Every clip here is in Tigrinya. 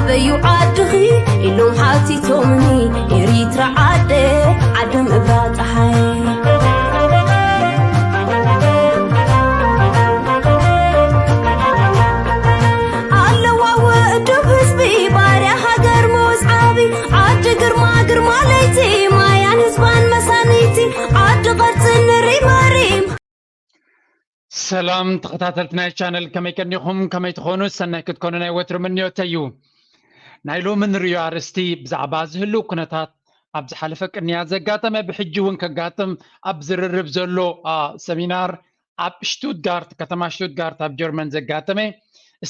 በዩ ዓድኺ ኢሎም ሓቲቶምኒ፣ ኤሪትራ ዓደ ዓደ ምብራቕ ጸሓይ። ኣለዋ ውእዱብ ህዝቢ ባርያ ሃገር ሞዝዓቢ፣ ዓዲ ግርማ ግርማ ለይቲ፣ ማያን ህዝባን መሳኒቲ፣ ዓዲ ቐርጽን ሪማሪም። ሰላም ተኸታተልቲ ናይ ቻነል፣ ከመይ ቀኒኹም? ከመይ ትኾኑ? ሰናይ ክትኮኑ ናይ ወትሩ ምንዮተይ እዩ። ናይ ሎሚ ንርእዮ ኣርእስቲ ብዛዕባ ዝህልው ኩነታት፣ ኣብ ዝሓለፈ ቅንያት ዘጋጠመ፣ ብሕጂ እውን ከጋጥም ኣብ ዝርርብ ዘሎ ሰሚናር ኣብ ሽቱትጋርት፣ ከተማ ሽቱትጋርት ኣብ ጀርመን ዘጋጠመ፣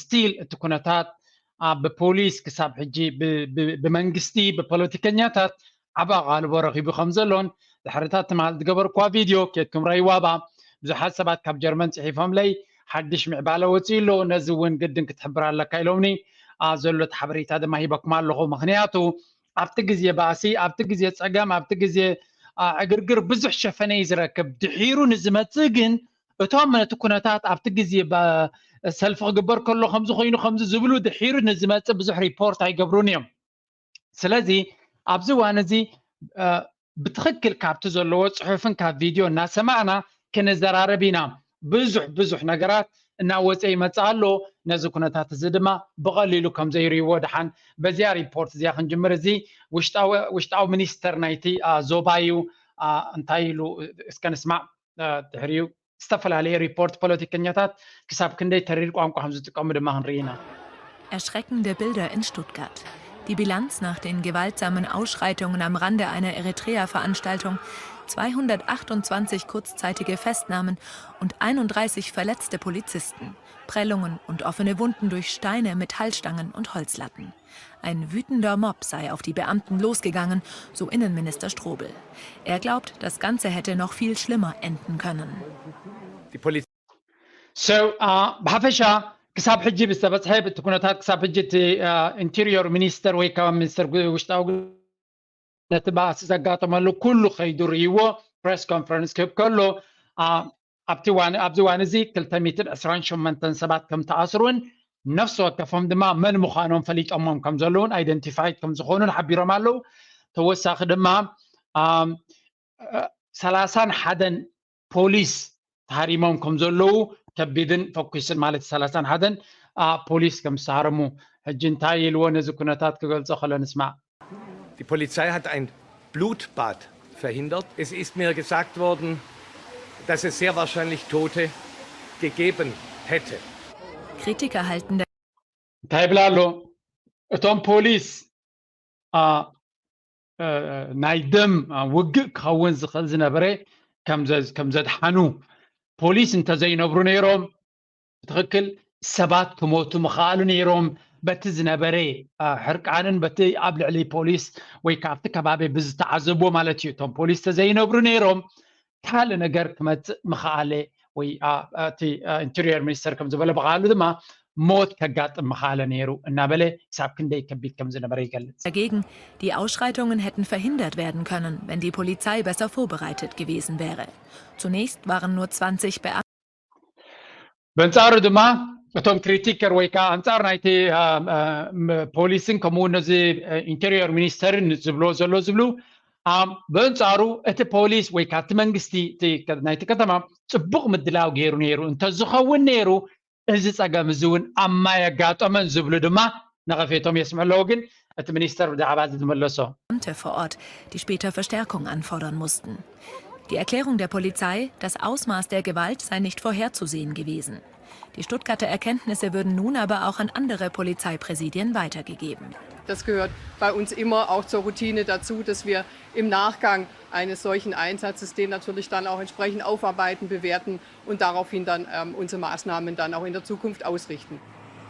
ስቲል እቲ ኩነታት ብፖሊስ ክሳብ ሕጂ ብመንግስቲ ብፖለቲከኛታት ዓቢ ኣቓልቦ ረኺቡ ከም ዘሎን ድሕሪታት ትማል ዝገበርኳ ቪድዮ ኬድኩም ረይዋባ ብዙሓት ሰባት ካብ ጀርመን ጽሒፎምለይ ሓድሽ ምዕባለ ወጺኡ ኣሎ፣ ነዚ እውን ግድን ክትሕብር ኣለካ ኢሎምኒ። ኣ፣ ዘሎ እቲ ሓበሬታ ድማ ሂበኩም ኣለኹ። ምኽንያቱ ኣብቲ ግዜ ባእሲ፣ ኣብቲ ግዜ ጸገም፣ ኣብቲ ግዜ ኣ፣ ዕግርግር ብዙሕ ሸፈነ እዩ ዝረክብ። ድሒሩ ንዝመጽእ ግን እቶም ነቲ ኩነታት ኣብቲ ግዜ ባ- ሰልፊ ክግበር ከሎ ከምዚ ኮይኑ ከምዚ ዝብሉ ድሒሩ ንዝመጽእ ብዙሕ ሪፖርት ኣይገብሩን እዮም። ስለዚ ኣብዚ እዋን እዚ እ፣ ብትኽክል ካብቲ ዘለዎ ጽሑፍን ካብ ቪድዮ እናሰማዕና ክንዘራረብ ኢና። ብዙሕ ብዙሕ ነገራት እናወፀ ይመፅእ ኣሎ። ነዚ ኩነታት እዚ ድማ ብቐሊሉ ከም ዘይርእይዎ ድሓን በዚኣ ሪፖርት እዚኣ ክንጅምር። እዚ ውሽጣዊ ውሽጣዊ ሚኒስተር ናይቲ አ፣ ዞባ እዩ። አ፣ እንታይ ኢሉ እስከ ንስማዕ። አ፣ ድሕሪኡ ዝተፈላለየ ሪፖርት ፖለቲከኛታት ክሳብ ክንደይ ተሪር ቋንቋ ከም ዝጥቀሙ ድማ ክንርኢ ኢና። Erschreckende Bilder in Stuttgart. Die Bilanz nach den gewaltsamen Ausschreitungen am Rande einer Eritrea-Veranstaltung, zweihundertachtundzwanzig kurzzeitige Festnahmen und einunddreißig verletzte Polizisten, Prellungen und offene Wunden durch Steine, Metallstangen und Holzlatten. Ein wütender Mob sei auf die Beamten losgegangen, so Innenminister Strobel. Er glaubt, das Ganze hätte noch viel schlimmer enden können. Die Polizei So ብሓፈሻ ክሳብ ሕጂ ብዝተበፅሐ እቲ ኩነታት ክሳብ ሕጂ እቲ ኢንቴሪዮር ሚኒስተር ወይ ከዓ ሚኒስተር ውሽጣዊ ነቲ ባእሲ ዘጋጠመሉ ኩሉ ከይዱ ርእይዎ ፕሬስ ኮንፈረንስ ክህብ ከሎ ኣ- ኣብቲ ዋን ኣብዚ ዋን እዚ ክልተ ሚእትን ዕስራን ሸሞንተን ሰባት ከም ተኣስሩን ነፍሲ ወከፎም ድማ መን ምዃኖም ፈሊጦሞም ከም ዘለውን ኣይደንቲፋይድ ከም ዝኾኑን ሓቢሮም ኣለዉ። ተወሳኺ ድማ ኣም፣ እ፣ ሰላሳን ሓደን ፖሊስ ተሃሪሞም ከም ዘለዉ ከቢድን ፈኲስን ማለት ሰላሳን ሓደን ኣ፣ ፖሊስ ከም ዝተሃረሙ ሕጂ እንታይ ኢልዎ ነዚ ኩነታት ክገልጾ ከሎ ንስማዕ። Die Polizei hat ein Blutbad verhindert. Es ist mir gesagt worden, dass es sehr wahrscheinlich Tote gegeben hätte. Kritiker halten እንታይ ይብል ኣሎ? እቶም ፖሊስ ኣ፣ እ፣ ናይ ደም ኣ፣ ውግእ ክኸውን ዝኽእል ዝነበረ ከም ዘ- ከም ዘድሓኑ ፖሊስ እንተዘይነብሩ ነይሮም ብትኽክል ሰባት ክሞቱ ምኽኣሉ ነይሮም። በቲ ዝነበረ ኣ፣ ሕርቃንን በቲ ኣብ ልዕሊ ፖሊስ ወይ ካብቲ ከባቢ ብዝተዓዘብዎ ማለት እዩ። እቶም ፖሊስ ተዘይነብሩ ነይሮም ካልእ ነገር ክመፅእ ምኽኣለ ወይ ኣ፣ እቲ አ፣ ኢንቴሪየር ሚኒስተር ከም ዝበሎ ብቃሉ ድማ ሞት ከጋጥም ምኽኣለ ነይሩ እናበለ ክሳብ ክንደይ ከቢድ ከም ዝነበረ ይገልጽ። Dagegen, die Ausschreitungen hätten verhindert werden können, wenn die Polizei besser vorbereitet gewesen wäre. Zunächst waren nur zwanzig Beamte በንጻሩ ድማ እቶም ክሪቲከር ወይ ከዓ ኣንጻር ናይቲ ፖሊስን ከምኡ እውን ነዚ ኢንቴሪየር ሚኒስተርን ዝብሎ ዘሎ ዝብሉ በንጻሩ እቲ ፖሊስ ወይ ከዓ እቲ መንግስቲ ናይቲ ከተማ ፅቡቅ ምድላው ገይሩ ነይሩ እንተዝኸውን ነይሩ እዚ ፀገም እዚ እውን ኣብ ማይ ኣጋጠመን ዝብሉ ድማ ነቐፌቶም የስምዑ ኣለዉ። ግን እቲ ሚኒስተር ብዛዕባ እዚ ዝመለሶ vor Ort, die später Verstärkung anfordern mussten. Die Erklärung der Polizei, das Ausmaß der Gewalt sei nicht vorherzusehen gewesen. Die Stuttgarter Erkenntnisse würden nun aber auch an andere Polizeipräsidien weitergegeben. Das gehört bei uns immer auch zur Routine dazu, dass wir im Nachgang eines solchen Einsatzes den natürlich dann auch entsprechend aufarbeiten, bewerten und daraufhin dann ähm, unsere Maßnahmen dann auch in der Zukunft ausrichten.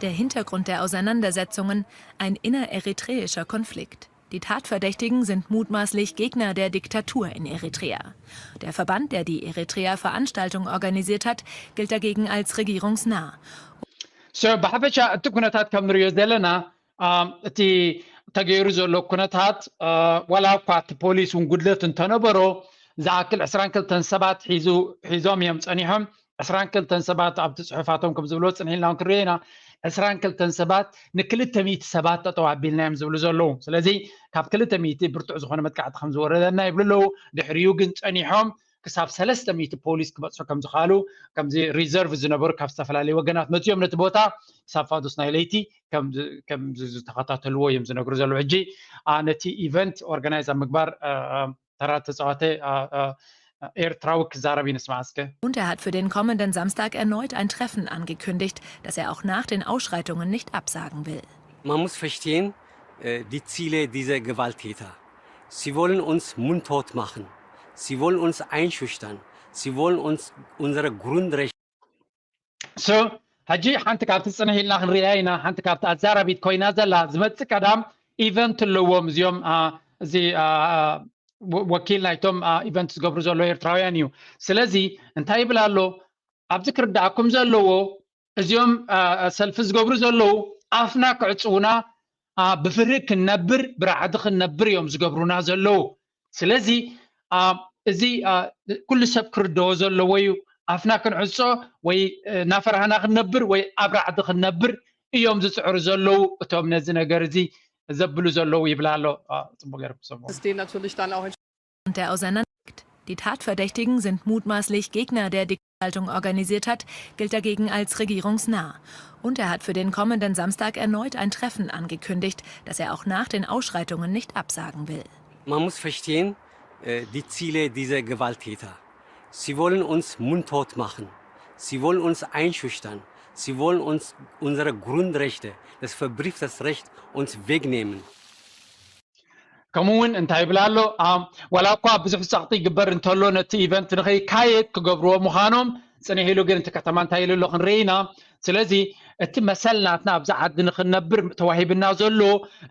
Der Hintergrund der Auseinandersetzungen, ein innereritreischer Konflikt. Die Tatverdächtigen sind mutmaßlich Gegner der Diktatur in Eritrea. Der Verband, der die Eritrea-Veranstaltung organisiert hat, gilt dagegen als regierungsnah. ብሓፈሻ እቲ ኩነታት ከም ንሪኦ ዘለና እቲ ተገይሩ ዘሎ ኩነታት ዋላ እኳ እቲ ፖሊስ እውን ጉድለት እንተነበሮ ዝኣክል ዕስራን ክልተን ሰባት ሒዞም እዮም ፀኒሖም። ዕስራን ክልተን ሰባት ኣብቲ ፅሑፋቶም ከም ዝብሎ ፅንሕ ኢልና ክንሪኦ ኢና። ዕስራን ክልተን ሰባት ንክልተ ሚእቲ ሰባት ጠጠው ኣቢልና እዮም ዝብሉ ዘለዉ። ስለዚ ካብ ክልተ ሚእቲ ብርቱዕ ዝኾነ መጥቃዕቲ ከም ዝወረደና ይብሉ ኣለዉ። ድሕሪኡ ግን ጸኒሖም ክሳብ ሰለስተ ሚእቲ ፖሊስ ክበጽሑ ከም ዝኸኣሉ፣ ከምዚ ሪዘርቭ ዝነበሩ ካብ ዝተፈላለዩ ወገናት መጺኦም ነቲ ቦታ ክሳብ ፋዱስ ናይ ለይቲ ከም ዝ-፣ ከም ዝ-፣ ዝተኸታተልዎ እዮም ዝነግሩ ዘለዉ። ሕጂ፣ ኣ፣ ነቲ ኢቨንት ኦርጋናይዝ ኣብ ምግባር፣ ኣ፣ ኣ፣ ተራ ተጻዋታይ፣ ኣ፣ ኣ፣ ኤርትራዊ ክዛረብ እዩ። ንስማዕ እስከ። Und er hat für den kommenden Samstag erneut ein Treffen angekündigt, das er auch nach den Ausschreitungen nicht absagen will. Man muss verstehen, äh, die Ziele dieser Gewalttäter. Sie wollen uns mundtot machen. Sie wollen uns einschüchtern. Sie wollen uns unsere Grundrechte So፣ ሕጂ ሓንቲ ካብቲ ጽንሕ ኢልና ክንሪኣ ኢና። ሓንቲ ካብቲ ኣዛራቢት ኮይና ዘላ፣ ዝመጽእ ቀዳም ኢቨንት ኣለዎም እዚኦም፣ ኣ፣ እዚ፣ ኣ፣ ወ-፣ ወኪል ናይቶም፣ ኣ፣ ኢቨንት ዝገብሩ ዘለዉ ኤርትራውያን እዩ። ስለዚ እንታይ ይብል ኣሎ? ኣብዚ ክርዳእኩም ዘለዎ፣ እዚኦም፣ ኣ፣ ሰልፊ ዝገብሩ ዘለዉ ኣፍና ክዕጽዉና፣ ኣ፣ ብፍርሂ ክንነብር፣ ብራዕዲ ክንነብር እዮም ዝገብሩና ዘለዉ። ስለዚ፣ ኣ፣ እዚ፣ ኣ፣ ኩሉ ሰብ ክርድኦ ዘለዎ እዩ። ኣፍና ክንዕጾ ወይ፣ እ፣ እናፈራህና ክንነብር ወይ ኣብ ራዕዲ ክንነብር እዮም ዝጽዕሩ ዘለዉ እቶም ነዚ ነገር እዚ ዘብሉ ዘለዉ ይብል ኣሎ። ኣ፣ ጽቡቅ ገይርኩም ሰምዑ። Ist denen natürlich dann auch Und der Auseinandersetzung. Die Tatverdächtigen sind mutmaßlich Gegner der Dick-Haltung organisiert hat, gilt dagegen als regierungsnah. Und er hat für den kommenden Samstag erneut ein Treffen angekündigt, das er auch nach den Ausschreitungen nicht absagen will. Man muss verstehen, äh, die Ziele dieser Gewalttäter. Sie wollen uns mundtot machen. Sie wollen uns einschüchtern. Sie wollen uns unsere Grundrechte, das verbriefte Recht, uns wegnehmen. ከምኡ እውን እንታይ ይብል ኣሎ? ኣ፣ ዋላ እኳ ብዙሕ ጸቕጢ ይግበር እንተሎ፣ ነቲ ኢቨንት ንኸይካየድ ክገብርዎ ምዃኖም ጽንሕ ኢሉ፣ ግን እቲ ከተማ እንታይ ኢሉ ኣሎ ክንርኢ ኢና። ስለዚ እቲ መሰል ናትና ኣብዚ ዓዲ ንኽንነብር ተዋሂብና ዘሎ፣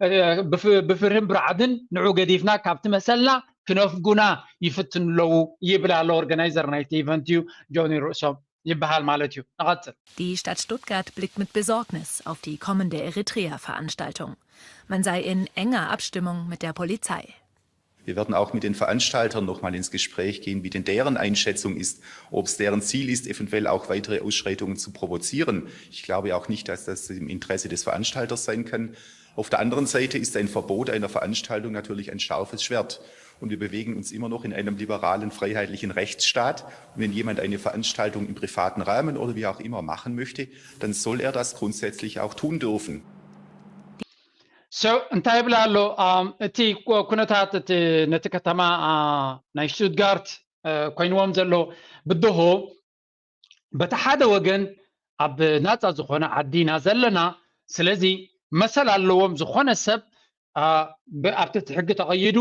እ፣ ብፍ-፣ ብፍርህን ብራዕድን ንዑ ገዲፍና ካብቲ መሰልና ክነፍጉና ይፍትኑ ኣለዉ ይብል ኣሎ ኦርጋናይዘር ናይቲ ኢቨንት እዩ፣ ጆኒ ርእሶም ይበሃል ማለት እዩ። ንቐጽል። Die Stadt Stuttgart blickt mit Besorgnis auf die kommende Eritrea-Veranstaltung. Man sei in enger Abstimmung mit der Polizei. Wir werden auch mit den Veranstaltern noch mal ins Gespräch gehen, wie denn deren Einschätzung ist, ob es deren Ziel ist, eventuell auch weitere Ausschreitungen zu provozieren. Ich glaube auch nicht, dass das im Interesse des Veranstalters sein kann. Auf der anderen Seite ist ein Verbot einer Veranstaltung natürlich ein scharfes Schwert. Und wir bewegen uns immer noch in einem liberalen, freiheitlichen Rechtsstaat. Und wenn jemand eine Veranstaltung im privaten Rahmen oder wie auch immer machen möchte, dann soll er das grundsätzlich auch tun dürfen. So፣ እንታይ ይብል ኣሎ? ኣም፣ እቲ ኩ-፣ ኩነታት እቲ ነቲ ከተማ፣ ኣ፣ ናይ ሽቱትጋርት፣ እ፣ ኮይንዎም ዘሎ ብድሆ፣ በቲ ሓደ ወገን ኣብ ናጻ ዝኾነ ዓዲ ኢና ዘለና። ስለዚ መሰል ኣለዎም። ዝኾነ ሰብ፣ ኣ፣ ብ-፣ ኣብ ትሕቲ ሕጊ ተቐይዱ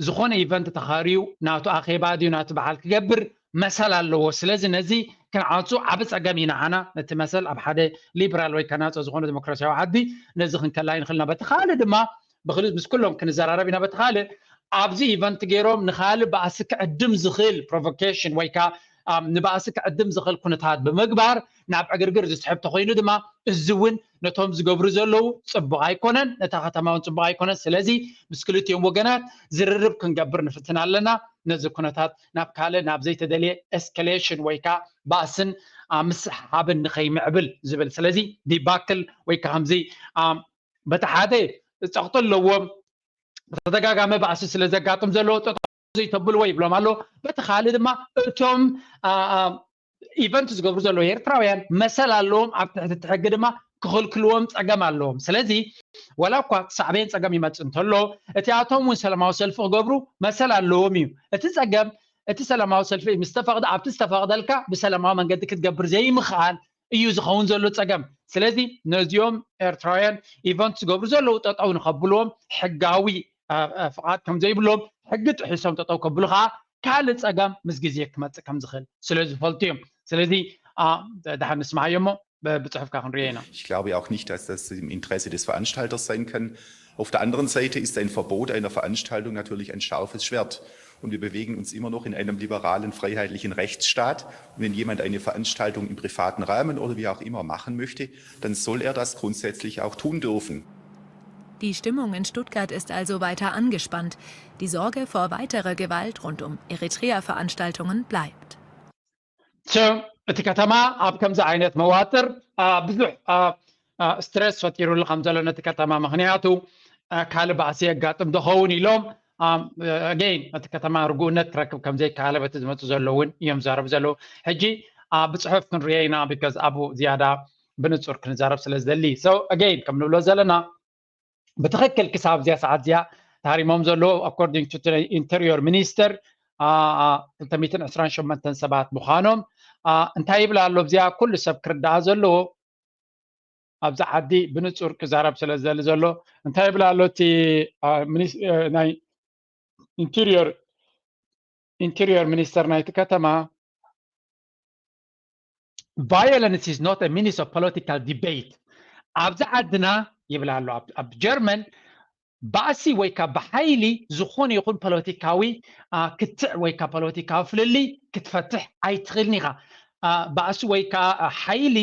ዝኾነ ኢቨንት ተኻርዩ ናቱ ኣኼባ ድዩ ናቱ በዓል ክገብር መሰል ኣለዎ። ስለዚ ነዚ ክንዓጹ ዓቢ ጸገም እዩ ንዓና። ነቲ መሰል ኣብ ሓደ ሊበራል ወይ ከናጸ ዝኾነ ዲሞክራሲያዊ ዓዲ ነዚ ክንከላ ይንኽልና። በቲ ካልእ ድማ ብክል-፣ ምስ ኩሎም ክንዘራረብ ኢና። በቲ ካልእ ኣብዚ ኢቨንት ገይሮም ንኻልእ ባእሲ ክዕድም ዝኽእል ፕሮቮኬሽን ወይ ከኣ፣ ኣም፣ ንባእሲ ክዕድም ዝኽእል ኩነታት ብምግባር ናብ ዕግርግር ዝስሕብ ተኾይኑ ድማ እዚ እውን ነቶም ዝገብሩ ዘለዉ ጽቡቕ ኣይኮነን፣ ነታ ከተማ እውን ጽቡቕ ኣይኮነን። ስለዚ ምስ ክልቲኦም ወገናት ዝርርብ ክንገብር ንፍትን ኣለና። ነዚ ኩነታት ናብ ካልእ ናብ ዘይተደልየ ኤስካሌሽን ወይ ከኣ ባእስን፣ ኣ፣ ምስሓብን ንኸይምዕብል ዝብል። ስለዚ ዲባክል ወይ ከኣ ከምዚ፣ ኣም፣ በቲ ሓደ ጸቕጢ ኣለዎም፣ ተደጋጋሚ ባእሲ ስለ ዘጋጥም ዘሎ ጠጠው ዘይተብልዎ ይብሎም ኣሎ። በቲ ካልእ ድማ እቶም፣ ኣ፣ ኣ፣ ኢቨንት ዝገብሩ ዘለዉ ኤርትራውያን መሰል ኣለዎም፣ ኣብ ትሕቲ እቲ ሕጊ ድማ ክኽልክልዎም ጸገም ኣለዎም። ስለዚ ዋላ እኳ እቲ ሳዕቤን ጸገም ይመጽእ እንተሎ፣ እቲኣቶም እውን ሰላማዊ ሰልፊ ክገብሩ መሰል ኣለዎም እዩ። እቲ ጸገም እቲ ሰላማዊ ሰልፊ ምስ ተፈቕደ፣ ኣብቲ ዝተፈቕደልካ ብሰላማዊ መንገዲ ክትገብር ዘይምኽኣል እዩ ዝኸውን ዘሎ ጸገም። ስለዚ ነዚኦም ኤርትራውያን ኢቨንት ዝገብሩ ዘለዉ ጠጠው ንኸብልዎም ሕጋዊ፣ ኣ፣ ኣ፣ ፍቓድ ከም ዘይብሎም ሕጊ ጥሒሶም ጠጠው ከብሉ ከኣ ካልእ ጸገም ምስ ግዜ ክመጽእ ከም ዝኽእል ስለ ዝፈልጡ እዮም። ስለዚ፣ ኣ፣ ደሓን ንስምዓዮ እሞ ብ-፣ ብጽሑፍካ ክንርእዮ ኢና። Ich glaube auch nicht, dass das im Interesse des Veranstalters sein kann. Auf der anderen Seite ist ein Verbot einer Veranstaltung natürlich ein scharfes Schwert. Und wir bewegen uns immer noch in einem liberalen, freiheitlichen Rechtsstaat. Und wenn jemand eine Veranstaltung im privaten Rahmen oder wie auch immer machen möchte, dann soll er das grundsätzlich auch tun dürfen. Die Stimmung in Stuttgart ist also weiter angespannt. Die Sorge vor weiterer Gewalt rund um Eritrea-Veranstaltungen bleibt. So፣ እቲ ከተማ ኣብ ከምዚ ዓይነት መዋጥር፣ ኣ፣ ብዙሕ፣ ኣ፣ ስትረስ ፈጢሩሉ ከም ዘሎ ነቲ ከተማ፣ ምክንያቱ ካልእ ባእሲ የጋጥም ዶ ኸውን ኢሎም፣ ኣገይን ነቲ ከተማ ርጉእነት ክረክብ ከም ዘይከኣለ በቲ ዝመፁ ዘለዉ እውን እዮም ዝዛረቡ ዘለዉ። ሕጂ ብፅሑፍ ክንሪኦ ኢና፣ because ኣብኡ ዝያዳ ብንፁር ክንዛረብ ስለ ዝደሊ። So again ከም ንብሎ ዘለና ብትኽክል ክሳብ እዚኣ ሰዓት እዚኣ ተሃሪሞም ዘለዉ according to interior minister ክልተ ሚእትን ዕስራን ሸሞንተን ሰባት ምዃኖም እንታይ ይብል ኣሎ? ኣብዚኣ ኩሉ ሰብ ክርዳኣ ዘለዎ፣ ኣብዚ ዓዲ ብንፁር ክዛረብ ስለ ዝደሊ ዘሎ እንታይ ይብል ኣሎ? እቲ ናይ ኢንቴሪየር ኢንቴሪየር ሚኒስተር ናይቲ ከተማ violence is not a means of political debate። ኣብዚ ዓድና ይብል ኣሎ ኣብ ጀርመን ባእሲ ወይ ከዓ ብሓይሊ ዝኾነ ይኹን ፖለቲካዊ ክትዕ ወይ ከዓ ፖለቲካዊ ፍልልይ ክትፈትሕ ኣይትኽእልን ኢኻ። ባእሲ ወይ ከዓ ሓይሊ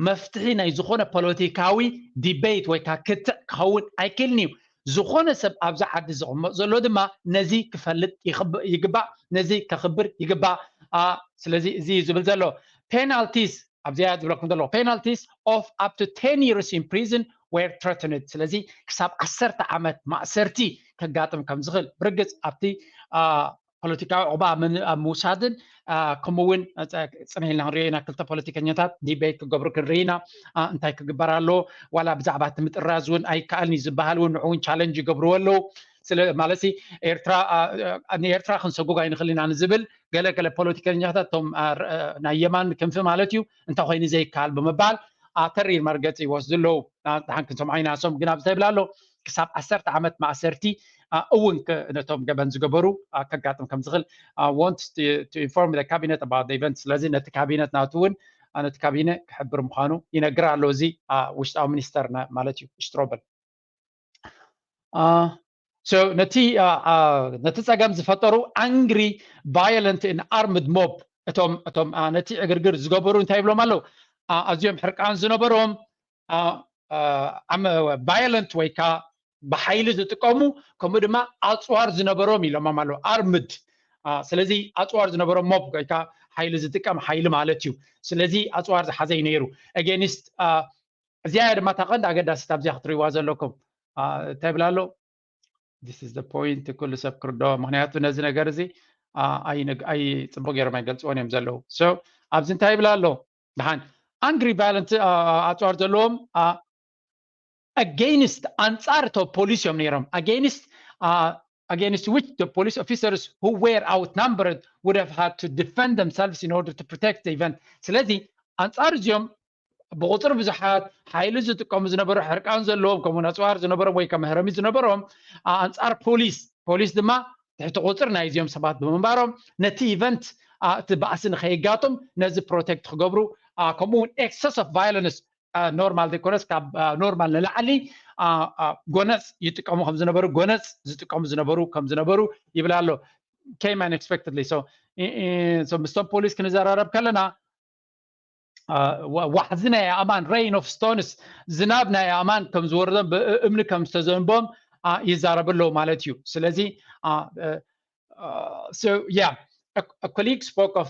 መፍትሒ ናይ ዝኾነ ፖለቲካዊ ዲቤት ወይ ከዓ ክትዕ ክኸውን ኣይክእልን እዩ። ዝኾነ ሰብ ኣብዚ ዓዲ ዝቕመጥ ዘሎ ድማ ነዚ ክፈልጥ ይግባእ፣ ነዚ ከኽብር ይግባእ። ስለዚ እዚ እዩ ዝብል ዘሎ። ፔናልቲስ ኣብዚኣ ዝብለኩም ዘለኹ penalties of up to ten years in prison were threatened። ስለዚ ክሳብ ዓሰርተ ዓመት ማእሰርቲ ከጋጥም ከም ዝኽእል ብርግፅ ኣብቲ ፖለቲካዊ ዕቑባ ኣብ ምውሳድን ከምኡ እውን ፅንሕ ኢልና ክንሪኦ ኢና። ክልተ ፖለቲከኛታት ዲቤት ክገብሩ ክንርኢ ኢና። እንታይ ክግበር ኣለዎ ዋላ ብዛዕባ እቲ ምጥራዝ እውን ኣይከኣልን እዩ ዝበሃል እውን ንዑ እውን ቻለንጅ ይገብርዎ ኣለዉ። ስለ ማለት ኤርትራ ንኤርትራ ክንሰጉግ ኣይንኽእል ኢና ንዝብል ገለ ገለ ፖለቲከኛታት እቶም ናይ የማን ክንፊ ማለት እዩ እንታይ ኮይኑ ዘይከኣል ብምባል ተሪር መርገፂ ይወስዱ ኣለዉ። ደሓን ክንሰምዖ ኢና። ሶም ግን ኣብዚ ተብል ኣሎ ክሳብ ዓሰርተ ዓመት ማእሰርቲ እውን ነቶም ገበን ዝገበሩ ከጋጥም ከም ዝኽእል want to inform the cabinet about the event። ስለዚ ነቲ ካቢነት ናቱ እውን ነቲ ካቢነ ክሕብር ምዃኑ ይነግር ኣሎ። እዚ ውሽጣዊ ሚኒስተር ማለት እዩ ሽትሮበል። ነቲ ነቲ ፀገም ዝፈጠሩ angry violent and armed mob እቶም እቶም ነቲ ዕግርግር ዝገበሩ እንታይ ይብሎም ኣለዉ? ኣዝዮም ሕርቃን ዝነበሮም violent ወይ ከዓ ብሓይሊ ዝጥቀሙ ከምኡ ድማ ኣፅዋር ዝነበሮም ኢሎሞም ኣለዉ። ኣርምድ ስለዚ ኣፅዋር ዝነበሮም ሞብ ወይ ከዓ ሓይሊ ዝጥቀም ሓይሊ ማለት እዩ። ስለዚ ኣፅዋር ዝሓዘ እዩ ነይሩ against እዚኣ እያ ድማ እታ ቀንዲ ኣገዳሲት ኣብዚኣ ክትሪእዋ ዘለኩም። እንታይ ይብል ኣሎ? This is the point ኩሉ ሰብ ክርድኦ፣ ምክንያቱ ነዚ ነገር እዚ ኣይ ፅቡቅ ገይሮም ኣይገልፅዎን እዮም ዘለዉ። So ኣብዚ እንታይ ይብል ኣሎ? ደሓን angry violent ኣፅዋር ዘለዎም against ኣንፃር እቶ ፖሊስ እዮም ነይሮም። Against against which the police officers who were outnumbered would have had to defend themselves in order to protect the event። ስለዚ ኣንፃር እዚኦም ብቁፅሪ ብዙሓት ሓይሊ ዝጥቀሙ ዝነበሩ ሕርቃን ዘለዎም ከምኡ ኣፅዋር ዝነበሮም ወይ ከመህረሚ ዝነበሮም ኣንፃር ፖሊስ ፖሊስ ድማ ትሕቲ ቁፅሪ ናይ እዚኦም ሰባት ብምንባሮም ነቲ event እቲ ባእሲ ንከይጋጥም ነዚ protect ክገብሩ ከምኡ እውን excess of violence ኖርማል ዘይኮነስ ካብ ኖርማል ንላዕሊ ጎነፅ ይጥቀሙ ከም ዝነበሩ ጎነፅ ዝጥቀሙ ዝነበሩ ከም ዝነበሩ ይብል ኣሎ። Came unexpectedly። So ምስቶም ፖሊስ ክንዘራረብ ከለና ዋሕዚ ናይ ኣእማን rain of stones ዝናብ ናይ ኣእማን ከም ዝወረዶም ብእምኒ ከም ዝተዘንቦም ይዛረቡ ኣለዉ ማለት እዩ። ስለዚ yeah a colleague spoke of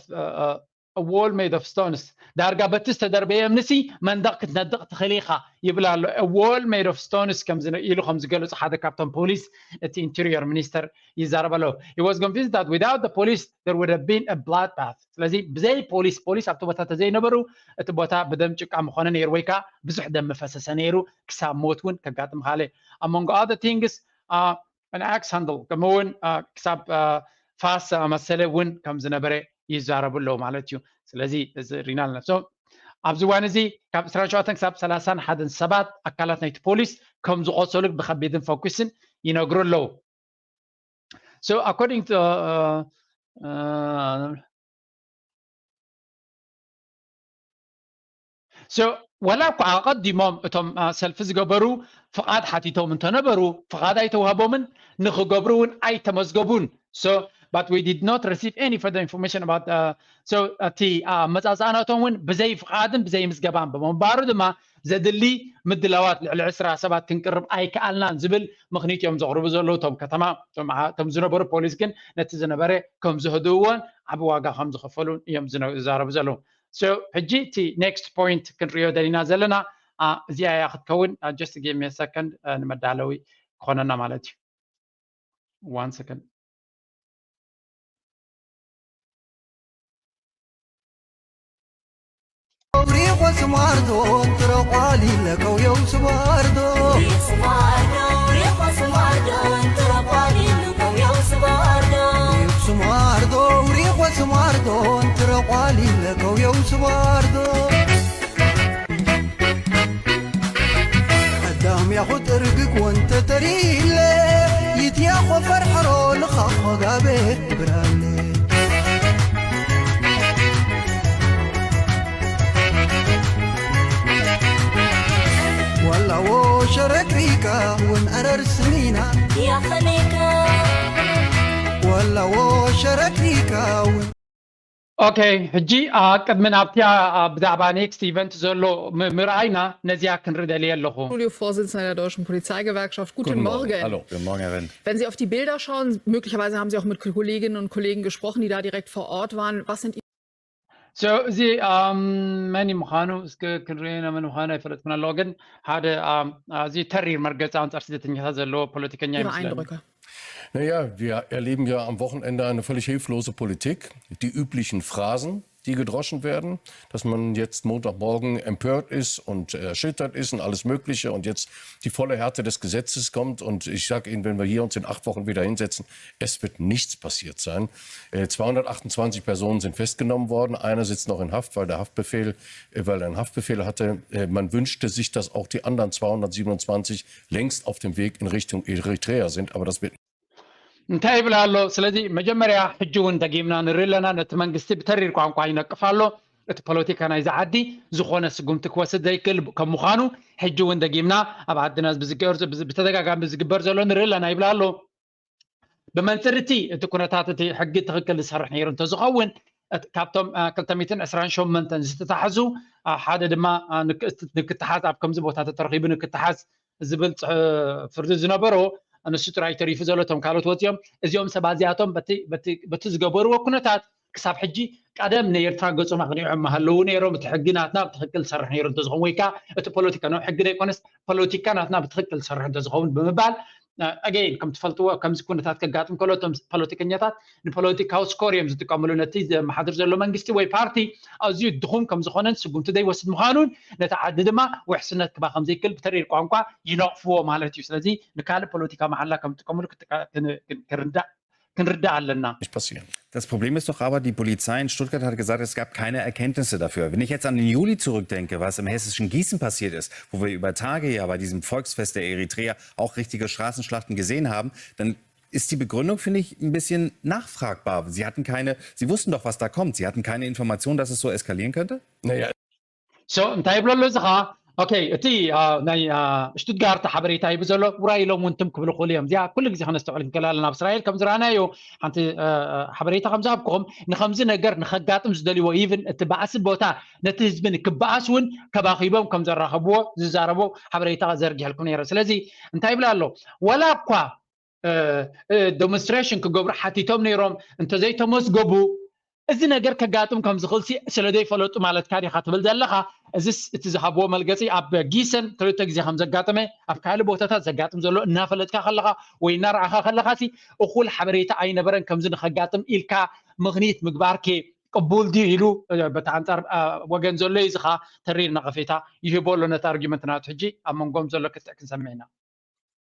wall made of stones ዳርጋ በቲ ዝተደርበየ እምንሲ መንደቕ ክትነድቕ ትኽእል ኢኻ ይብል ኣሎ። Wall made of stones ኢሉ ከም ዝገለጹ ሓደ ካብቶም ፖሊስ እቲ ኢንቴሪየር ሚኒስተር ይዛረብ ኣሎ። He was convinced that without the police there would have been a bloodbath። ስለዚ ብዘይ ፖሊስ ፖሊስ ኣብቲ ቦታ ተዘይነበሩ እቲ ቦታ ብደም ጭቃ ምኾነ ነይሩ ወይ ከዓ ብዙሕ ደም ምፈሰሰ ነይሩ ክሳብ ሞት እውን ከጋጥም ካለ among other things an axe handle ከምኡ እውን ክሳብ ፋስ ኣመሰለ እውን ከም ዝነበረ ይዛረቡ ኣለዉ ማለት እዩ። ስለዚ እዚ ሪና ኣለና። ኣብዚ እዋን እዚ ካብ ዕስራን ሸውዓተን ክሳብ ሰላሳን ሓደን ሰባት ኣካላት ናይቲ ፖሊስ ከም ዝቆሰሉ ብከቢድን ፈኩስን ይነግሩ ኣለዉ። So according to uh, uh, so ወላ እኳ ኣቐዲሞም እቶም ሰልፊ ዝገበሩ ፍቓድ ሓቲቶም እንተነበሩ ፍቓድ ኣይተዋህቦምን ንክገብሩ እውን ኣይተመዝገቡን። So but we did not receive any further information about so እቲ ኣመፃፅኣ ናቶም እውን ብዘይ ፍቓድን ብዘይ ምዝገባን ብምንባሩ ድማ ዘድሊ ምድላዋት ልዕሊ ዕስራ ሰባት ክንቅርብ ኣይከኣልናን ዝብል ምኽኒት እዮም ዘቕርቡ ዘለዉ እቶም ከተማ እቶም ዝነበሩ ፖሊስ ግን ነቲ ዝነበረ ከም ዝህድእዎን ዓቢ ዋጋ ከም ዝኸፈሉን እዮም ዝዛረቡ ዘለዉ። ሕጂ እቲ next point ክንሪኦ ደሊና ዘለና እዚኣ እያ ክትከውን። Just give me a second ንመዳለዊ ክኾነና ማለት እዩ። One second. ሪኾ ስማርዶ ትረቋሊለ ከውየው ስባርዶ ስማርዶ ሪኾ ስማርዶ ሪኾ ስማርዶ ትረቋሊለ ከውየው ስባርዶ ቀዳም ያኹ ጥርግግ ወንተ ተሪለ ይትያኾ ፈርሐሮ ልኻኾ ጋቤ ብራለ ወላዎ ሸረክሪካ ውን ዕረር ስኒና ያኸሜካ ወላዎ ሸረክሪካ ውን ኦኬ፣ ሕጂ ቅድሚ ናብቲ ብዛዕባ next event ዘሎ ምርኣይና ነዚኣ ክንርኢ ደልየ ኣለኹ። Julio, Vorsitzender der Deutschen Polizeigewerkschaft. Guten, Guten Morgen. Morgen. Hallo, guten Morgen, Herr Wendt. Wenn Sie auf die Bilder schauen, möglicherweise haben Sie auch mit Kollegen und Kollegen gesprochen, die da direkt vor Ort waren. Was sind እዚ መን ምዃኑ እስከ ክንርኢ መን ምዃኑ ኣይፈለጥኩን ኣለዎ፣ ግን ሓደ እዚ ተሪር መርገፂ ኣንፃር ስደተኛታት ዘለዎ ፖለቲከኛ ይመስለኒ። Naja, wir erleben ja am Wochenende eine völlig hilflose Politik. Die üblichen Phrasen, die gedroschen werden, dass man jetzt Montagmorgen empört ist und erschüttert ist und alles Mögliche und jetzt die volle Härte des Gesetzes kommt. Und ich sage Ihnen, wenn wir hier uns in acht Wochen wieder hinsetzen, es wird nichts passiert sein. Äh, zweihundertachtundzwanzig Personen sind festgenommen worden. Einer sitzt noch in Haft, weil der Haftbefehl, äh, weil er einen Haftbefehl hatte. Äh, man wünschte sich, dass auch die anderen zweihundertsiebenundzwanzig längst auf dem Weg in Richtung Eritrea sind, aber das wird እንታይ ይብል ኣሎ? ስለዚ መጀመርያ ሕጂ እውን ደጊምና ንርኢ ኣለና። ነቲ መንግስቲ ብተሪር ቋንቋ ይነቅፍ ኣሎ። እቲ ፖለቲካ ናይዚ ዓዲ ዝኾነ ስጉምቲ ክወስድ ዘይክእል ከም ምዃኑ ሕጂ እውን ደጊምና ኣብ ዓድና ብዝገር- ብዝ- ብተደጋጋሚ ዝግበር ዘሎ ንርኢ ኣለና ይብል ኣሎ። ብመንፅር እቲ እቲ ኩነታት እቲ ሕጊ ትኽክል ዝሰርሕ ነይሩ እንተዝኸውን እት- ካብቶም አ፣ ክልተ ሚእትን ዕስራን ሸሞንተን ዝተታሕዙ አ፣ ሓደ ድማ አ፣ ንክ- ንክተሓዝ ኣብ ከምዚ ቦታ ተተረኺቡ ንክተሓዝ ዝብል ጽ- ፍርዲ ዝነበሮ ንሱ ጥራይ ተሪፉ ዘሎ እቶም ካልኦት ወፂኦም እዚኦም ሰባት እዚኣቶም በቲ በቲ በቲ ዝገበርዎ ኩነታት ክሳብ ሕጂ ቀደም ንኤርትራ ገጾም ኣቕኒዖም ምሃለዉ ነይሮም እቲ ሕጊ ናትና ብትኽክል ዝሰርሕ ነይሩ እንተዝኸውን ወይ ከዓ እቲ ፖለቲካ ነው ሕጊ ዘይኮነስ ፖለቲካ ናትና ብትኽክል ዝሰርሕ እንተዝኸውን ብምባል ኣገይን ከም ትፈልጥዎ ከምዚ ኩነታት ከጋጥም ከሎ እቶም ፖለቲከኛታት ንፖለቲካዊ ስኮር እዮም ዝጥቀምሉ ነቲ ዘመሓድር ዘሎ መንግስቲ ወይ ፓርቲ ኣዝዩ ድኹም ከም ዝኾነን ስጉምቲ ዘይወስድ ምዃኑን ነቲ ዓዲ ድማ ውሕስነት ክባ ከም ዘይክእል ብተሪር ቋንቋ ይነቕፍዎ ማለት እዩ ስለዚ ንካልእ ፖለቲካ መሓላ ከም ዝጥቀምሉ ክንርዳእ ኣለና። Nicht passieren. Das Problem ist doch aber, die Polizei in Stuttgart hat gesagt, es gab keine Erkenntnisse dafür. Wenn ich jetzt an den Juli zurückdenke, was im hessischen Gießen passiert ist, wo wir über Tage ja bei diesem Volksfest der Eritreer auch richtige Straßenschlachten gesehen haben, dann ist die Begründung, finde ich, ein bisschen nachfragbar. Sie hatten keine, Sie wussten doch, was da kommt. Sie hatten keine Information, dass es so eskalieren könnte? Naja, so እንታይ ይብሎ ኣሎ እዚ ኸዓ okay እቲ ናይ ሽቱትጋርት ሓበሬታ ሂቡ ዘሎ ውራይ ኢሎም እውን ትም ክብሉ ክእሉ እዮም እዚኣ ኩሉ ግዜ ከነስተውዕል ክንክእል ኣለና ኣብ እስራኤል ከም ዝረኣናዮ ሓንቲ ሓበሬታ ከም ዝሃብኩኹም ንከምዚ ነገር ንከጋጥም ዝደልይዎ even እቲ ባእሲ ቦታ ነቲ ህዝቢ ንክበኣስ እውን ከባኺቦም ከም ዘራኸብዎ ዝዛረቦ ሓበሬታ ዘርጊሐልኩም ነይረ ስለዚ እንታይ ይብል ኣሎ ወላ እኳ demonstration ክገብሩ ሓቲቶም ነይሮም እንተዘይተመዝገቡ እዚ ነገር ከጋጥም ከም ዝኽእል ሲ ስለ ዘይፈለጡ ማለትካ ዲኻ ትብል ዘለኻ? እዚስ እቲ ዝሃብዎ መልገፂ ኣብ ጊሰን ክልተ ግዜ ከም ዘጋጠመ ኣብ ካልእ ቦታታት ዘጋጥም ዘሎ እናፈለጥካ ከለኻ ወይ እናረኣኻ ከለኻ ሲ እኹል ሓበሬታ ኣይነበረን ከምዚ ንኸጋጥም ኢልካ ምኽኒት ምግባር ከ ቅቡል ድዩ ኢሉ በቲ ኣንፃር ወገን ዘሎ እዩ ዝኻ ተሪር ነቐፌታ ይህቦ ኣሎ ነቲ ኣርጊመንት ናቱ ሕጂ ኣብ መንጎም ዘሎ ክትዕ ክንሰምዕ ኢና።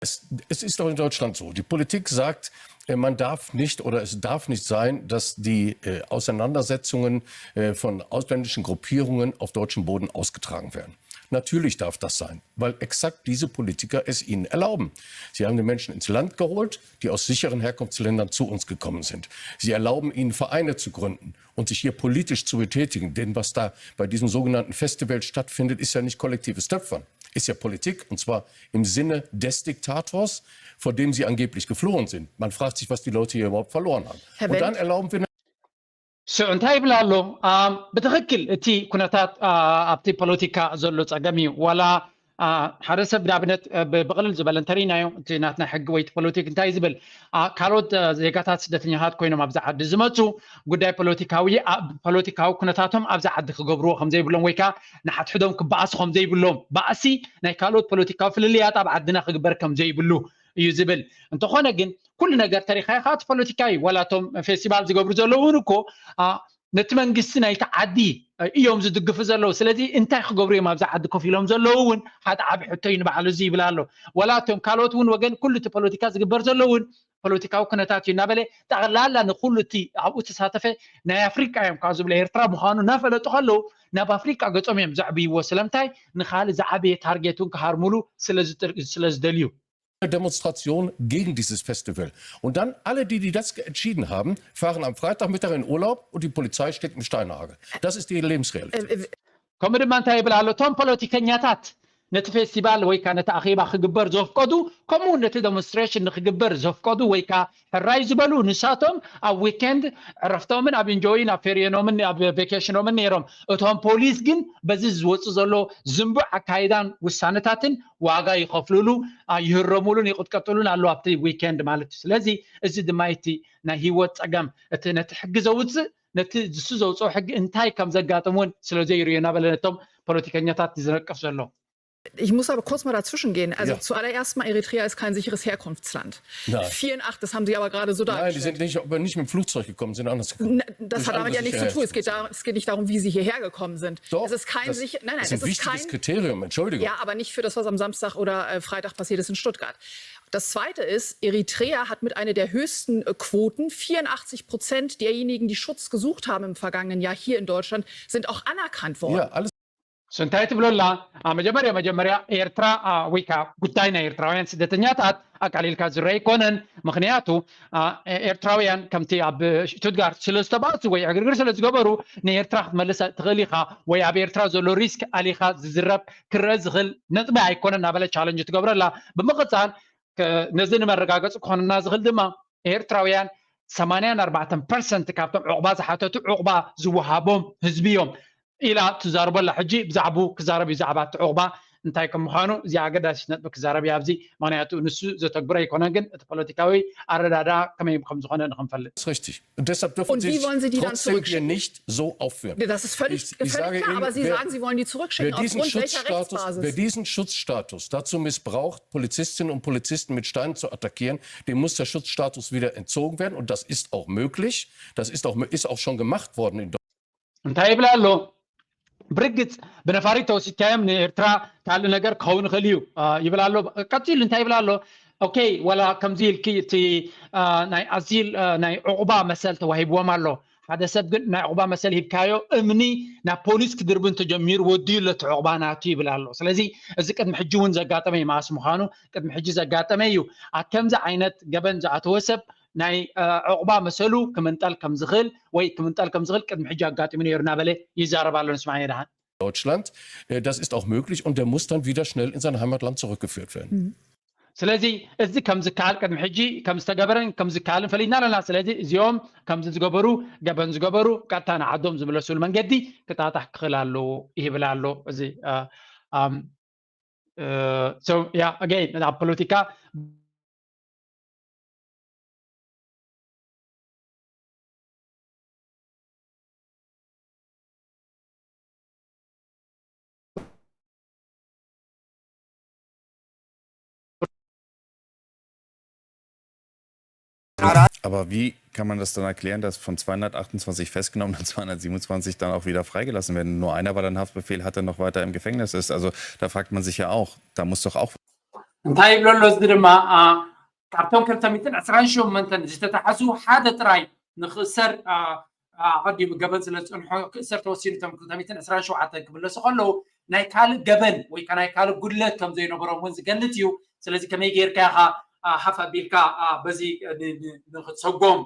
Es, es ist doch in Deutschland so. Die Politik sagt, äh, man darf nicht oder es darf nicht sein, dass die äh, Auseinandersetzungen äh, von ausländischen Gruppierungen auf deutschem Boden ausgetragen werden. Natürlich darf das sein, weil exakt diese Politiker es ihnen erlauben. Sie haben die Menschen ins Land geholt, die aus sicheren Herkunftsländern zu uns gekommen sind. Sie erlauben ihnen Vereine zu gründen und sich hier politisch zu betätigen. Denn was da bei diesem sogenannten Festival stattfindet, ist ja nicht kollektives Töpfern. Ist ja Politik, und zwar im Sinne des Diktators, vor dem sie angeblich geflohen sind. Man fragt sich, was die Leute hier überhaupt verloren haben. Und dann erlauben wir So እንታይ ይብል ኣሎ? ብትኽክል እቲ ኩነታት ኣብቲ ፖለቲካ ዘሎ ጸገም እዩ። ዋላ ሓደ ሰብ ንኣብነት ብቕልል ዝበለ እንተርኢናዮ እቲ ናትና ሕጊ ወይ ፖለቲክ እንታይ ዝብል ካልኦት ዜጋታት ስደተኛታት ኮይኖም ኣብዚ ዓዲ ዝመፁ ጉዳይ ፖለቲካዊ ፖለቲካዊ ኩነታቶም ኣብዚ ዓዲ ክገብርዎ ከምዘይብሎም ወይ ከዓ ንሓድሕዶም ክበኣሱ ከምዘይብሎም ባእሲ ናይ ካልኦት ፖለቲካዊ ፍልልያት ኣብ ዓድና ክግበር ከምዘይብሉ እዩ ዝብል። እንተኾነ ግን ኩሉ ነገር ተሪኻዮ ከዓ እቲ ፖለቲካ እዩ። ዋላ እቶም ፌስቲቫል ዝገብሩ ዘለዉ እውን እኮ ነቲ መንግስቲ ናይቲ ዓዲ እዮም ዝድግፉ ዘለዉ። ስለዚ እንታይ ክገብሩ እዮም ኣብዚ ዓዲ ኮፍ ኢሎም ዘለዉ እውን ሓደ ዓብ ሕቶ እዩ ንባዕሉ እዚ ይብል ኣሎ። ዋላ እቶም ካልኦት እውን ወገን ኩሉ እቲ ፖለቲካ ዝግበር ዘሎ እውን ፖለቲካዊ ኩነታት እዩ እናበለ ጠቕላላ ንኩሉ እቲ ኣብኡ ተሳተፈ ናይ ኣፍሪቃ እዮም ካብ ዝብለ ኤርትራ ምዃኑ እናፈለጡ ከለዉ ናብ ኣፍሪቃ ገጾም እዮም ዘዕብይዎ። ስለምንታይ ንካልእ ዝዓበየ ታርጌት እውን ክሃርሙሉ ስለ ዝደልዩ Demonstration gegen dieses Festival. Und dann alle, die, die das entschieden haben, fahren am Freitagmittag in Urlaub und die Polizei steht im Steinhagel. Das ist die Lebensrealität. ከምኡ ድማ እንታይ ይብል ኣሎ? እቶም ፖለቲከኛታት ነቲ ፌስቲቫል ወይ ከዓ ነቲ ኣኼባ ክግበር ዘፍቀዱ ከምኡ እውን ነቲ ደሞንስትሬሽን ንክግበር ዘፍቀዱ ወይ ከዓ ሕራይ ዝበሉ ንሳቶም ኣብ ዊኬንድ ዕረፍቶምን ኣብ ኢንጆይን ኣብ ፌሪዮኖምን ኣብ ቬኬሽኖምን ነይሮም። እቶም ፖሊስ ግን በዚ ዝወፁ ዘሎ ዝንቡዕ ኣካይዳን ውሳነታትን ዋጋ ይኸፍሉሉ፣ ይህረሙሉን ይቕጥቀጥሉን ኣለዉ ኣብቲ ዊኬንድ ማለት እዩ። ስለዚ እዚ ድማ እቲ ናይ ህይወት ፀገም እቲ ነቲ ሕጊ ዘውፅእ ነቲ ዝሱ ዘውፅኦ ሕጊ እንታይ ከም ዘጋጥም እውን ስለ ዘይርእዮ እናበለ ነቶም ፖለቲከኛታት ዝነቅፍ ዘሎ። Ich muss aber kurz mal dazwischen gehen. Also ja. Zuallererst mal, Eritrea ist kein sicheres Herkunftsland. Nein. vierundachtzig, das haben Sie aber gerade so dargestellt. Nein, die sind nicht, aber nicht mit dem Flugzeug gekommen, sind anders gekommen. Das hat damit ja nichts zu tun. Es geht, da, es geht nicht darum, wie Sie hierher gekommen sind. Doch, es ist kein das, sicher, nein, nein, das ist ein wichtiges kein, Kriterium, Entschuldigung. Ja, aber nicht für das, was am Samstag oder äh, Freitag passiert ist in Stuttgart. Das Zweite ist, Eritrea hat mit einer der höchsten äh, Quoten, vierundachtzig Prozent derjenigen, die Schutz gesucht haben im vergangenen Jahr hier in Deutschland, sind auch anerkannt worden. Ja, alles እንታይ ትብሎ ኣላ? መጀመርያ መጀመርያ ኤርትራ ወይ ከዓ ጉዳይ ናይ ኤርትራውያን ስደተኛታት ኣቃሊልካ ዝረአ ኣይኮነን። ምክንያቱ ኤርትራውያን ከምቲ ኣብ ሽቱትጋርት ስለ ዝተባእሱ ወይ ዕግርግር ስለ ዝገበሩ ንኤርትራ ክትመልስ ትኽእል ኢኻ ወይ ኣብ ኤርትራ ዘሎ ሪስክ ኣሊኻ ዝዝረብ ክረአ ዝኽእል ነጥቢ ኣይኮነን እናበለ ቻለንጅ ትገብረላ። ብምቕፃል ነዚ ንመረጋገፂ ክኾንና ዝኽእል ድማ ኤርትራውያን ሰማንያን ኣርባዕተን ፐርሰንት ካብቶም ዕቑባ ዝሓተቱ ዕቑባ ዝወሃቦም ህዝቢ እዮም ኢላ ትዛረበላ። ሕጂ ብዛዕቡ ክዛረብ እዩ ዛዕባ እቲ ዕቑባ እንታይ ከም ምዃኑ እዚኣ ኣገዳሲት ነጥቢ ክዛረብ እያ ኣብዚ። ምክንያቱ ንሱ ዘተግብሮ ኣይኮነን፣ ግን እቲ ፖለቲካዊ ኣረዳድኣ ከመይ ከም ዝኾነ ንክንፈልጥ። Richtig. Und deshalb dürfen Und sie wie wollen Sie die dann trotzdem hier zurückschicken? nicht so aufführen. Das ist völlig, Ich, ich völlig sage klar, Ihnen, aber Sie wer, sagen, Sie wollen die wer, zurückschicken. diesen Aufgrund welcher Schutzstatus, wer Rechtsbasis? diesen Schutzstatus dazu missbraucht, Polizistinnen und Polizisten mit Steinen zu attackieren, dem muss der Schutzstatus wieder entzogen werden. Und das ist auch möglich. Das ist auch, ist auch schon gemacht worden in እንታይ ይብል ኣሎ? ብርግጽ ብነፋሪት ተወሲድካዮም ንኤርትራ ካልእ ነገር ክኸውን ይኽእል እዩ ይብል ኣሎ። ቀጺሉ እንታይ ይብል ኣሎ? ኦኬ፣ ዋላ ከምዚ ኢልኪ እቲ ናይ ኣዚል ናይ ዕቑባ መሰል ተዋሂብዎም ኣሎ። ሓደ ሰብ ግን ናይ ዕቑባ መሰል ሂብካዮ እምኒ ናብ ፖሊስ ክድርቢ እንተጀሚሩ ወዲኡ ኣሎ እቲ ዕቑባ ናቱ ይብል ኣሎ። ስለዚ እዚ ቅድሚ ሕጂ እውን ዘጋጠመ እዩ፣ መኣስ ምዃኑ ቅድሚ ሕጂ ዘጋጠመ እዩ። ኣብ ከምዚ ዓይነት ገበን ዝኣተወ ሰብ ናይ ዕቑባ መሰሉ ክምንጠል ከም ዝኽእል ወይ ክምንጠል ከም ዝኽእል ቅድሚ ሕጂ ኣጋጢሙ ነይሩ እናበለ ይዛረብ ኣሎ። ንስማዕ ደሓን። Deutschland. Äh, Das ist auch möglich und der muss dann wieder schnell in sein Heimatland zurückgeführt werden. ስለዚ እዚ ከም ዝከኣል ቅድሚ ሕጂ ከም ዝተገበረን ከም ዝከኣልን ፈሊጥና ኣለና። ስለዚ እዚኦም ከምዚ ዝገበሩ ገበን ዝገበሩ ቀጥታ ንዓዶም ዝምለስሉ መንገዲ ክጣጣሕ ክኽእል ኣለዎ ይብል ኣሎ። እዚ ያ ኣገይን ኣብ ፖለቲካ Aber wie kann man das dann erklären, dass von zweihundertachtundzwanzig Festgenommenen zweihundertsiebenundzwanzig dann auch wieder freigelassen werden? Nur einer, weil er einen Haftbefehl hatte, noch weiter im Gefängnis ist. Also da fragt man sich ja auch, da muss doch auch. እንታይ ይብሎ ኣሎ እዚ ድማ ካብቶም ክልተ ሚእትን ዕስራን ሸሞንተን ዝተታሕዙ ሓደ ጥራይ ንክእሰር ኣቐዲሙ ገበን ስለ ዝፀንሖ ክእሰር ተወሲኑ እቶም ክልተ ሚእትን ዕስራን ሸውዓተን ክምለሱ ከለዉ ናይ ካልእ ገበን ወይ ናይ ካልእ ጉድለት ከም ዘይነበሮም እውን ዝገልፅ እዩ። ስለዚ ከመይ ጌርካ ኢኻ ሓፍ ኣቢልካ በዚ ንክትሰጎም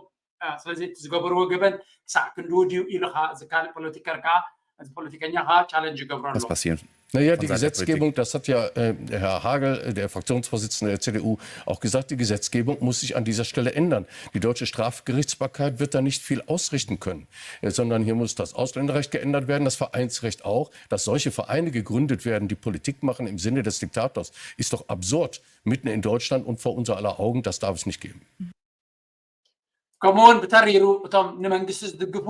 ስለዚ እቲ ዝገበርዎ ገበን ክሳዕ ክንድኡ ድዩ ኢሉ ኸዓ እዚ ካልእ ፖለቲከር ከዓ እዚ ፖለቲከኛ ከዓ ቻለንጅ ይገብሮ ኣሎ። Naja, die Gesetzgebung, das hat ja äh, Herr Hagel, der Fraktionsvorsitzende der C D U, auch gesagt, die Gesetzgebung muss sich an dieser Stelle ändern. Die deutsche Strafgerichtsbarkeit wird da nicht viel ausrichten können, äh, sondern hier muss das Ausländerrecht geändert werden, das Vereinsrecht auch. Dass solche Vereine gegründet werden, die Politik machen im Sinne des Diktators, ist doch absurd, mitten in Deutschland und vor unser aller Augen. Das darf es nicht geben. ከምኡውን ብተሪሩ እቶም ንመንግስቲ ዝድግፉ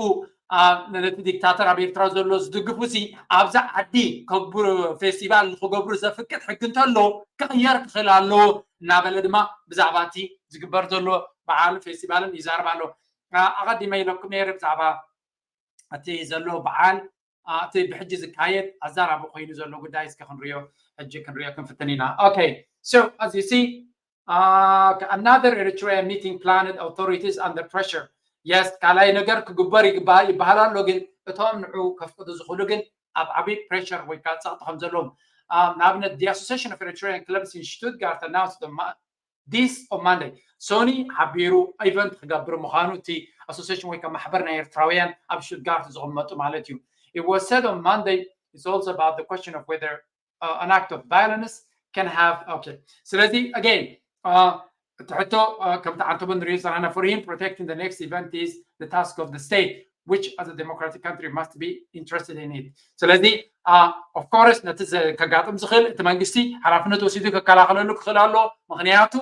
ነቲ ዲክታተር ኣብ ኤርትራ ዘሎ ዝድግፉ ሲ ኣብዛ ዓዲ ከብሩ ፌስቲቫል ንክገብሩ ዘፍቅድ ሕጊ እንተሎ ክቕየር ክኽእል ኣለዎ እናበለ ድማ ብዛዕባ እቲ ዝግበር ዘሎ በዓል ፌስቲቫልን ይዛርብ ኣሎ። ኣቐዲመ ኢለኩም ነይረ ብዛዕባ እቲ ዘሎ በዓል እቲ ብሕጂ ዝካየድ ኣዛራቢ ኮይኑ ዘሎ ጉዳይ እስከ ክንሪኦ ሕጂ ክንሪኦ ክንፍትን ኢና። Okay, so as you see uh, another Eritrean meeting planned, authorities under pressure. Yes, ካልኣይ ነገር ክግበር ይግባእ ይበሃል ኣሎ፣ ግን እቶም ንዑ ከፍቅዱ ዝኽእሉ ግን ኣብ ዓብዪ pressure ወይ ከዓ ፀቕጢ ከም ዘለዎም ንኣብነት the Association of Eritrean Clubs in Stuttgart announced this on Monday. ሶኒ ሓቢሩ event ክገብር ምዃኑ እቲ association ወይ ከዓ ማሕበር ናይ ኤርትራውያን ኣብ ሽቱትጋርት ዝቕመጡ ማለት እዩ። It was said on Monday, it's also about the question of whether uh, an act of violence can have okay. ስለዚ again uh, እቲ ሕቶ ከምቲ ዓንተቦ ንሪኦ ዘለና for him protecting the next event is the task of the state, which as a democratic country must be interested in it. ስለዚ of course ነቲ ከጋጥም ዝኽእል እቲ መንግስቲ ሓላፍነት ወሲዱ ከከላኸለሉ ክኽእል ኣሎ። ምክንያቱ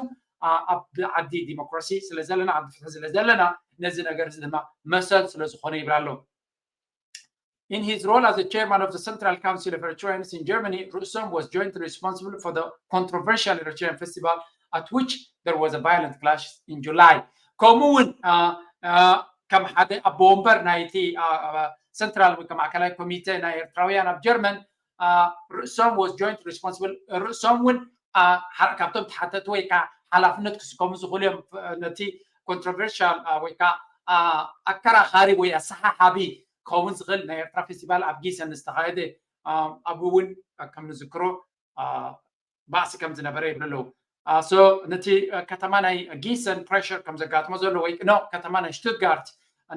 ኣብ ዓዲ ዲሞክራሲ ስለ ዘለና ዓዲ ፍትሒ ስለ ዘለና ነዚ ነገር እዚ ድማ መሰል ስለ ዝኾነ ይብል ኣሎ። In his role as the chairman of the Central Council of Eritreans in Germany, Russom was jointly responsible for the controversial Eritrean festival at which there was a violent clash in July. ከምኡ እውን ከም ሓደ ኣቦ ወንበር ናይቲ ሰንትራል ወይ ማእከላይ ኮሚቴ ናይ ኤርትራውያን ኣብ ጀርመን ርእሶም was joint responsible ርእሶም እውን ካብቶም ተሓተቲ ወይ ከዓ ሓላፍነት ክስከሙ ዝኽእሉ እዮም ነቲ controversial ወይ ከዓ ኣከራኻሪ ወይ ኣሰሓሓቢ ክኸውን ዝኽእል ናይ ኤርትራ ፌስቲቫል ኣብ ጊሰን ዝተኻየደ ኣብኡ እውን ከም ንዝክሮ ባእሲ ከም ዝነበረ ይብሉ ኣለዉ። So ነቲ ከተማ ናይ ጊሰን pressure ከም ዘጋጥሞ ዘሎ ወይ ኖ ከተማ ናይ ሽቱትጋርት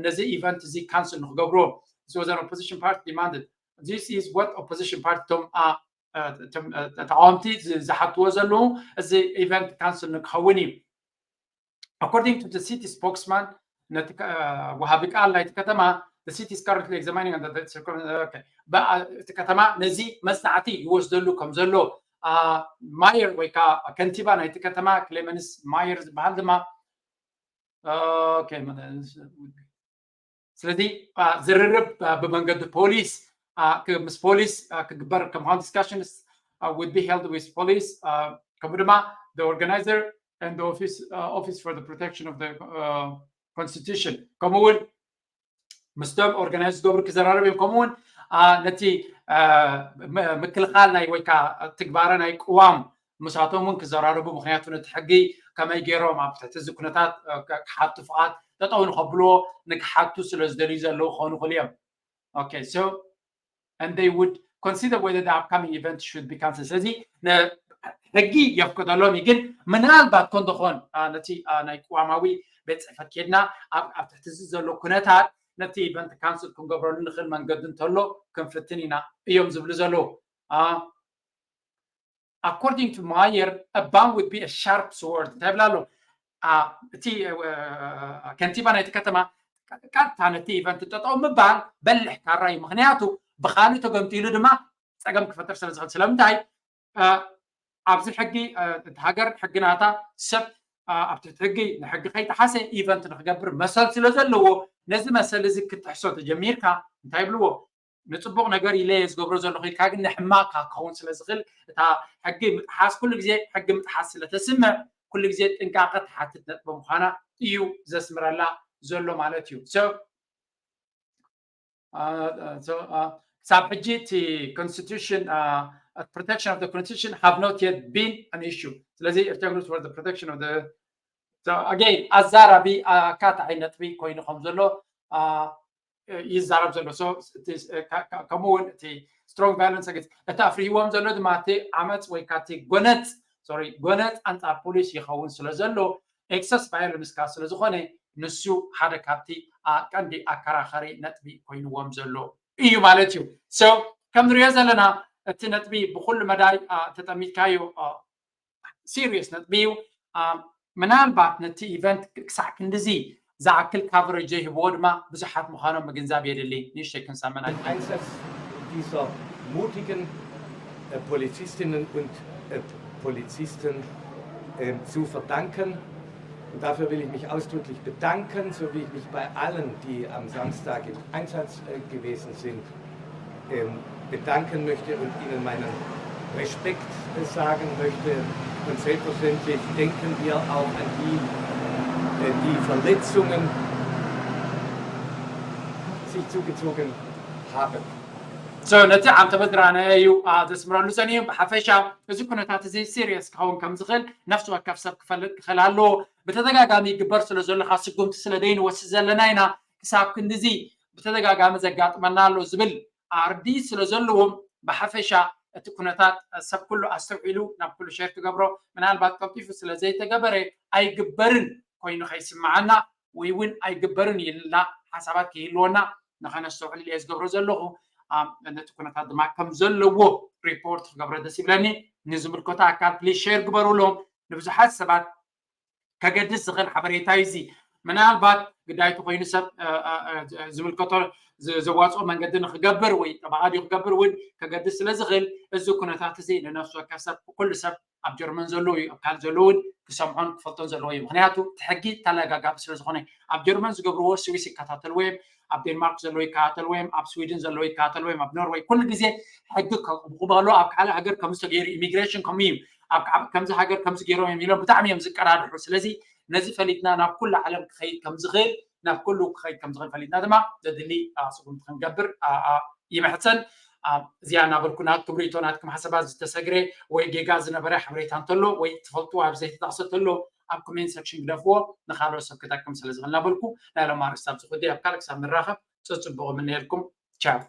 ነዚ event እዚ ካንስል ንክገብርዎ this was an opposition party demanded. This is what opposition party እቶም ተቃወምቲ ዝሓትዎ ዘለዉ እዚ event ካንስል ንክኸውን እዩ። According to the city spokesman ነቲ ወሃቢ ቃል ናይቲ ከተማ the city is currently examining under the circum- okay. እቲ ከተማ ነዚ መጽናዕቲ ይወስደሉ ከም ዘሎ ማየር ወይ ከዓ ከንቲባ ናይቲ ከተማ ክሌመንስ ማየር ዝበሃል ድማ ስለዚ ዝርርብ ብመንገዲ ፖሊስ ምስ ፖሊስ ክግበር ከም discussions would be held with police ከምኡ ድማ the organizer and the office uh, office for the protection of the uh, constitution ከምኡ እውን ምስቶም organize ዝገብሩ ክዘራረብ እዮም። ከምኡ እውን ነቲ ምክልኻል ናይ ወይ ከዓ ትግባረ ናይ ቅዋም ምሳቶም እውን ክዘራረቡ ምክንያቱ ነቲ ሕጊ ከመይ ገይሮም ኣብ ትሕቲ እዚ ኩነታት ክሓቱ ፍቓድ ጠጠው ንኸብልዎ ንክሓቱ ስለ ዝደልዩ ዘለዉ ክኾኑ ይኽእሉ እዮም። Okay, so and they would consider whether the upcoming event should be cancelled. ስለዚ ሕጊ የፍቅደሎም እዩ፣ ግን ምናልባት ኮን ደኾን ነቲ ናይ ቅዋማዊ ቤት ፅሕፈት ኬድና ኣብ ትሕቲ እዚ ዘሎ ኩነታት ነቲ event ካንስል ክንገብረሉ ንኽእል መንገዲ እንተሎ ክንፍትን ኢና እዮም ዝብሉ ዘለዉ። According to Mayer, a ban would be a sharp sword እንታይ ይብላ ኣሎ እቲ ከንቲባ ናይቲ ከተማ ቀጥታ ነቲ event ጠጠው ምባል በልሕ ካራ እዩ። ምክንያቱ ብካልእ ተገምጢሉ ድማ ፀገም ክፈጥር ስለ ዝኽእል ስለምንታይ ኣብዚ ሕጊ እቲ ሃገር ሕጊ ናታ ሰብ ኣብ ትሕቲ ሕጊ ንሕጊ ከይጠሓሰ event ንክገብር መሰል ስለ ዘለዎ ነዚ መሰል እዚ ክትጥሕሶ ተጀሚርካ እንታይ ይብልዎ ንፅቡቕ ነገር ኢለ እየ ዝገብሮ ዘለኹ ኢልካ ግን ንሕማቕካ ክኸውን ስለ ዝኽእል እታ ሕጊ ምጥሓስ ኩሉ ግዜ ሕጊ ምጥሓስ ስለ ተስምዕ ኩሉ ግዜ ጥንቃቐ ትሓትት ነጥቢ ምዃና እዩ ዘስምረላ ዘሎ ማለት እዩ። So ክሳብ ሕጂ እቲ constitution protection of the constitution have not yet been an issue. ስለዚ Eritrean groups for the protection of the again ኣዛራቢ ኣካታዒ ነጥቢ ኮይኑ ከም ዘሎ ይዛረብ ዘሎ። ከምኡ እውን እቲ strong violence against እቲ ኣፍርህዎም ዘሎ ድማ እቲ ዓመፅ ወይ ከዓ እቲ ጎነፅ sorry ጎነፅ ኣንፃር ፖሊስ ይኸውን ስለ ዘሎ excess violence ከዓ ስለ ዝኾነ ንሱ ሓደ ካብቲ ቀንዲ ኣከራኸሪ ነጥቢ ኮይንዎም ዘሎ እዩ ማለት እዩ። So ከም ንሪኦ ዘለና እቲ ነጥቢ ብኩሉ መዳይ ተጠሚትካዮ፣ ሲሪየስ ነጥቢ እዩ። ምናልባት ነቲ ኢቨንት ክሳዕ ክንድዚ ዝኣክል ካቨሬጅ ዘይህብዎ ድማ ብዙሓት ምዃኖም ምግንዛብ የድሊ። ንእሽተይ ክንሰምዕ። Den Einsatz dieser mutigen äh, Polizistinnen und äh, Polizisten äh, zu verdanken. Und dafür will ich mich ausdrücklich bedanken, so wie ich mich bei allen, die am Samstag im Einsatz äh, gewesen sind, ähm, bedanken möchte und ihnen meinen Respekt äh, sagen möchte. Und selbstverständlich denken wir auch an die, äh, die Verletzungen sich zugezogen haben. So ነቲ ዓንተ በድራነ እዩ ዘስምረሉ ጸኒዩ። ብሓፈሻ እዚ ኩነታት እዚ ሲሪየስ ክኸውን ከም ዝኽእል ነፍሲ ወከፍ ሰብ ክፈልጥ ክኽእል ኣለዎ። ብተደጋጋሚ ይግበር ስለ ዘሎ ካብ ስጉምቲ ስለ ዘይንወስድ ዘለና ኢና ክሳብ ክንድዚ ብተደጋጋሚ ዘጋጥመና ኣሎ ዝብል ኣርዲ ስለ ዘለዎም ብሓፈሻ እቲ ኩነታት ሰብ ኩሉ ኣስተውዒሉ ናብ ኩሉ ሸር ትገብሮ ምናልባት ቀልጢፉ ስለ ዘይተገበረ ኣይግበርን ኮይኑ ከይስምዓና ወይ እውን ኣይግበርን ኢልና ሓሳባት ከይህልወና ንኸነስተውዕል እየ ዝገብሮ ዘለኹ። ነቲ ኩነታት ድማ ከም ዘለዎ ሪፖርት ክገብረ ደስ ይብለኒ። ንዝምልከቶ ኣካል ፕሊዝ ሼር ግበሩሎም። ንብዙሓት ሰባት ከገድስ ዝኽእል ሓበሬታ እዩ እዚ። ምናልባት ግዳይ ተኮይኑ ሰብ ዝምልከቶ ዘዋፅኦ መንገዲ ንክገብር ወይ ጠባቓ ድዩ ክገብር እውን ከገድስ ስለ ዝኽእል እዚ ኩነታት እዚ ንነፍሲ ወከፍ ሰብ ኩሉ ሰብ ኣብ ጀርመን ዘሎ እዩ ኣብ ካልእ ዘሎ እውን ክሰምዖን ክፈልጦን ዘለዎ እዩ። ምክንያቱ እቲ ሕጊ ተለጋጋቢ ስለ ዝኾነ ኣብ ጀርመን ዝገብርዎ ስዊስ ይከታተልዎ እዮም፣ ኣብ ዴንማርክ ዘለዎ ይከታተልዎ እዮም፣ ኣብ ስዊድን ዘለዎ ይከታተልዎ እዮም፣ ኣብ ኖርወይ ኩሉ ግዜ ሕጊ ከቕብቑ ከሎ ኣብ ካልእ ሃገር ከምዚ ተገይሩ ኢሚግሬሽን ከምኡ እዩ ኣብ ከምዚ ሃገር ከምዚ ገይሮም እዮም ኢሎም ብጣዕሚ እዮም ዝቀዳድሑ። ስለዚ ነዚ ፈሊጥና ናብ ኩሉ ዓለም ክኸይድ ከምዝኽእል ናብ ኩሉ ክኸይድ ከምዝኽእል ፈሊጥና ድማ ዘድሊ ስጉምቲ ክንገብር ይምሕፀን። እዚኣ እናበልኩ ናትኩም ርእቶ ናትኩም ሓሳባት ዝተሰግረ ወይ ጌጋ ዝነበረ ሓበሬታ እንተሎ ወይ ትፈልጥዎ ኣብ ዘይተጠቕሰ እንተሎ ኣብ ኮሜንት ሰክሽን ግደፍዎ። ንካልኦት ሰብ ክጠቅም ስለ ዝኽእል እናበልኩ ናይ ሎም ኣርእስቲ ኣብዚ ክዲ ኣብ ካልእ ክሳብ ንራኸብ ፅፅቡቕ ምነየልኩም። ቻው።